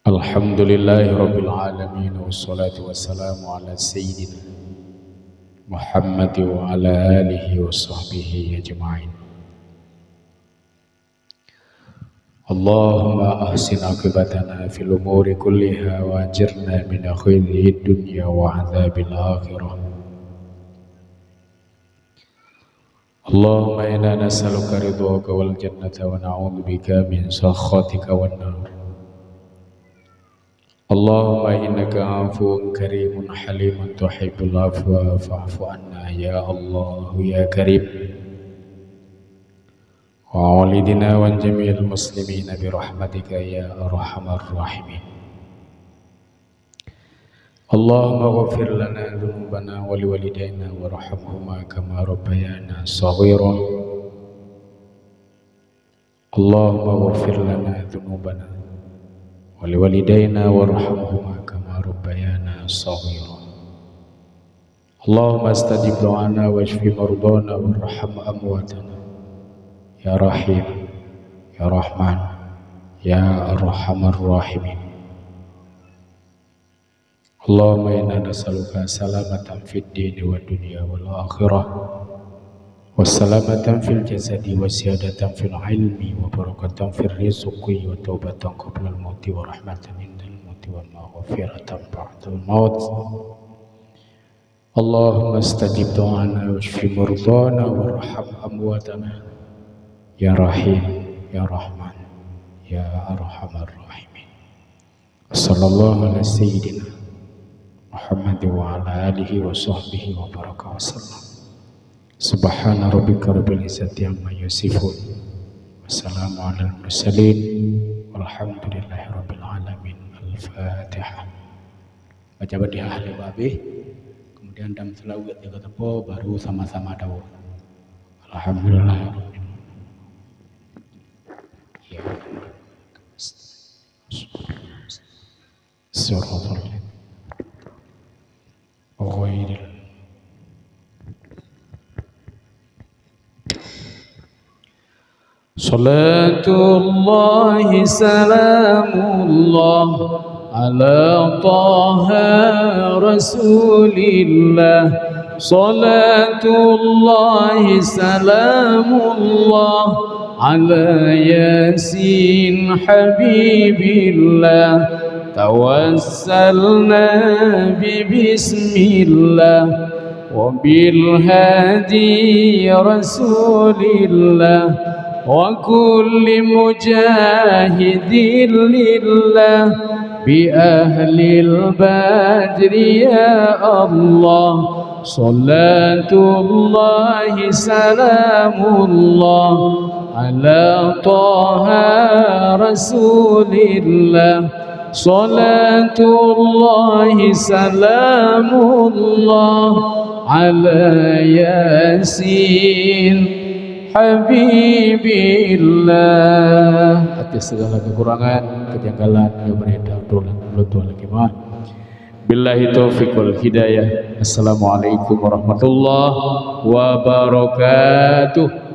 الحمد لله رب العالمين، والصلاة والسلام على سيدنا محمد وعلى آله وصحبه أجمعين. اللهم أحسن عاقبتنا في الأمور كلها وأجرنا من خزي الدنيا وعذاب الآخرة. اللهم إنا نسألك رضاك والجنة ونعوذ بك من سخطك والنار. اللهم إنك عفو كريم حليم تحب العفو فاعف عنا يا الله يا كريم. ووالدينا وجميع المسلمين برحمتك يا أرحم الراحمين. اللهم اغفر لنا ذنوبنا ولوالدينا وارحمهما كما ربيانا صغيرا. اللهم اغفر لنا ذنوبنا ولوالدينا وارحمهما كما ربيانا صغيرا. اللهم استجب دعانا واشف مرضانا وارحم أمواتنا يا رحيم يا رحمن يا أرحم الراحمين. اللهم إنا نسألك سلامة في الدين والدنيا والآخرة، وسلامة في الجسد، وزيادة في العلم، وبركة في الرزق، وتوبة قبل الموت، ورحمة عند الموت، ومغفرة بعد الموت. اللهم استجب دعانا واشف مرضانا وارحم أمواتنا يا رحيم يا رحمن يا أرحم الراحمين. وصلى الله على سيدنا محمد وعلى آله وصحبه وبارك وسلم. سبحان ربك رب العزة عما يصفون. وسلام على المرسلين. والحمد لله رب العالمين. الفاتحة. Baca Fatihah lé babeh, kemudian dam seulaweuet lé geutanyoe, baru sama-sama dawa. Alhamdulillah. Ya. Siratal ghairil. Salatullahi salamullah ala Taha Rasulillah. Salatullahi salamullah ala Yasin Habibillah. Tawassalna bi bismillah wa bil hadi Rasulillah wa kulli mujahidin lillah bi ahlil badri ya Allah. Salatullahi salamullah ala Taha Rasulillah. Salatullahi salamullah ala Yasin Habibillah. Atas segala kekurangan, kejanggalan, nyang beureudah ulôn tuan lagi maaf. Billahi taufiq wal hidayah. Assalamualaikum warahmatullahi wabarakatuh.